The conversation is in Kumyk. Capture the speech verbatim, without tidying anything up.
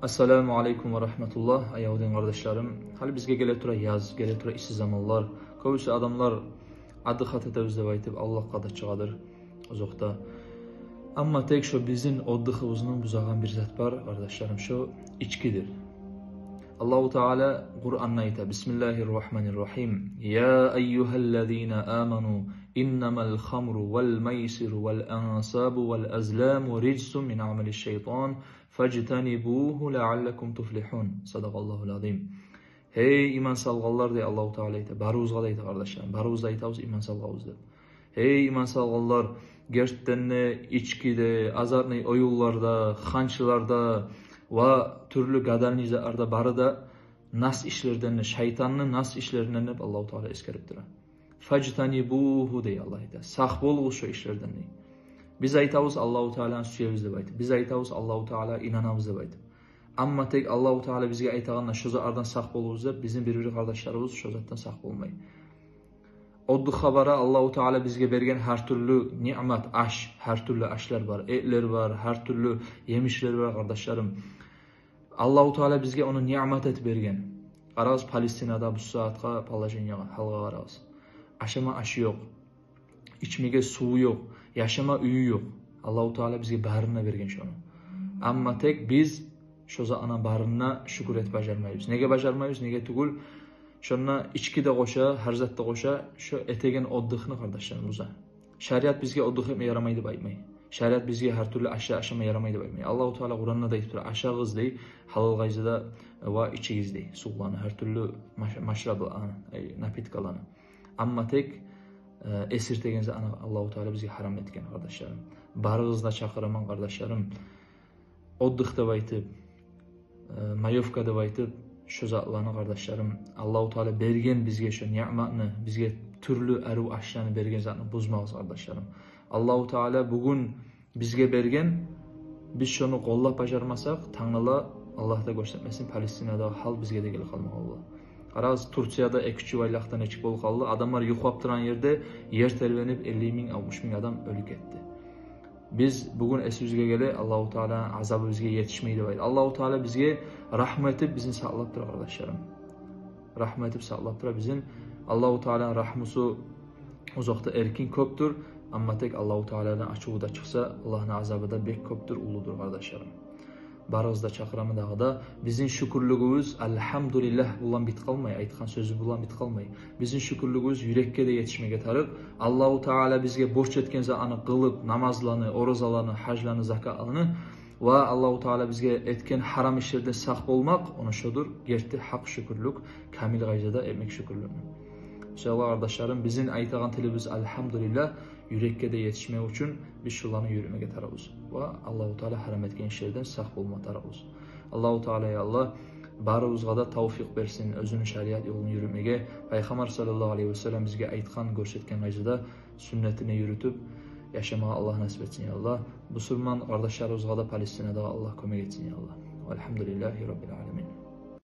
Ассаламу алейкум ва рагьматуллагь, аявлу дин къардашларым. Гьали бизге геле тура яз, геле тура исси заманлар. Кёбюсю адамлар отдыхать этебиз деп айтып, авлакъгъа да чыгъадыр узакъда. Амма тек шо бизин отдыхыбызны бузагъан бир зат бар, къардашларым, шо ичкидир. Аллагьу Таала Къуранда айта: Бисмиллагьир рагьманир рагьим. Я айюгьаллазина аману, иннамал хамру вал майсиру вал ансабу вал азламу риджсун мин амалиш шайтан, фажтанибугьу лааллакум туфлигьун. Садакъаллагьул азим. Гьей иман салгъанлар, дей Аллагьу Таала айта. Барыбызгъа да айта, къардашларым. Барыбыз да айтабыз иман салгъанбыз деп. Гьей иман салгъанлар, гертиден де ичкиде, азартный оюнларда, ханчларда ва тюрлю гадальный затларда бары да нас ишлерден, шайтанны нас ишлеринден деп Аллагьу Таала эсгерип тура. Фажтанибугьу, дей Аллагь айта. Сакъ болугъуз шо ишлерден, дей. Биз айтабыз Аллагьу Тааланы сюебиз деп айтып. Биз айтабыз Аллагьу Таалагъа инанабыз деп айтып. Амма тек Аллагьу Таала бизге айтагъанда шо затлардан сакъ болугъуз деп, бизин бир-бир къардашларыбыз шо затдан сакъ болмай. Отдыхгъа бара, Аллагьу Таала бизге берген гьар тюрлю ниъмат, аш, гьар тюрлю ашлар бар, этлер бар, гьар тюрлю емишлер бар, къардашларым. Аллагьу Таала бизге ону ниъмат этип берген. Къарагъыз, Палестинада бу сагьатгъа положениягъа, гьалгъа къарагъыз. Ашама ашы ёкъ, ичмеге суву ёкъ, яшама уьюю ёкъ. Аллагьу Таала бизге барын да берген шону. Амма тек биз шо затны барына шюкюр этип бажармайбыз. Неге бажармайбыз? Неге тюгюл, шонда ички де къоша, гьар зат да къоша, шо этеген отдыхны, къардашларым, буза. Шариат бизге отдых этме ярамай деп айтмай. Шариат бизге гьар тюрлю ашлар ашама ярамай деп айтмай. Аллагьу Таала Къуранда да айтып тура: ашагъыз, дей, гьалал къайдада, ва ичигиз, дей, сувланы, гьар тюрлю маш-, машрабыланы, ай, напиткаланы. Амма тек, э, эсиртеген затны Аллагьу Таала бизге гьарам этген, къардашларым. Барыгъызны да чакъыраман, къардашларым. Отдых деп айтып, э, маёвка деп айтып, шо затланы, къардашларым, Аллагьу Таала берген бизге шо ниъматны, бизге тюрлю арив ашланы берген затны бузмагъыз, къардашларым. Аллагьу Таала бугюн бизге берген, биз шону къоллап бажармасакъ, тангала, Аллагь да гёрсетмесин, Палестинадагъы гьал бизге де гелип къалмагъа бола. Къарагъыз, Турцияда эки-уьч йыл айлакъда нечик болуп къалды, адамлар юхлап турагъан ерде ер тербенип, элли минг, алтмыш минг адам оьлюп гетди. Биз бугюн эсибизге геле, Аллагьу Тааланы азабы бизге етишмей деп айта. Аллагьу Таала бизге рагьму этип, бизин сакълап тура, къардашларым. Рагьму этип сакълап тура бизин. Аллагьу Тааланы рагьмусу узакъда эркин, кёпдюр. Амма тек Аллагьу Тааланы ачуву да чыкъса, Аллагьны азабы да бек кёпдюр, уллудур, къардашларым. Барыгъызны да чакъыраман дагъы да. Бизин шюкюрлюгюбюз «Альгьамдулиллагь» булан битип къалмай, айтгъан сёзю булан битип къалмай. Бизин шюкюрлюгюбюз юрекге де етишмеге тарыкъ. Аллагьу Таала бизге борч этген затны къылып, намазланы, оразаланы, гьажланы, закатланы, ва Аллагьу Таала бизге этген гьарам ишлерден сакъ болмакъ, ону шодур герти гьакъ шюкюрлюк, камил къайдада этмек шюкюрлюкню. Иншааллагь, къардашларым, бизин айтагъан тилибиз «Альгьамдулиллагь», юрекге де етишмек учун биз шуланы юрютмеге тарыкъбыз. Ва Аллагьу Таала гьарам этген ишлерден сакъ болма тарыкъбыз. Аллагьу Таала, я Аллагь, барыбызгъа да тавфикъ берсин оьзюню шариат ёлун юрютмеге, Пайхаммар саллаллагьу алайгьи ва саллам бизге айтгъан, гёрсетген къайдада сюннетине юрютюп яшамагъа Аллагь насип этсин, я Аллагь. Бусурман къардашларыбызгъа да Палестинада Аллагь кёмек этсин, я Аллагь. Валгьамдулиллагьи раббил аламин.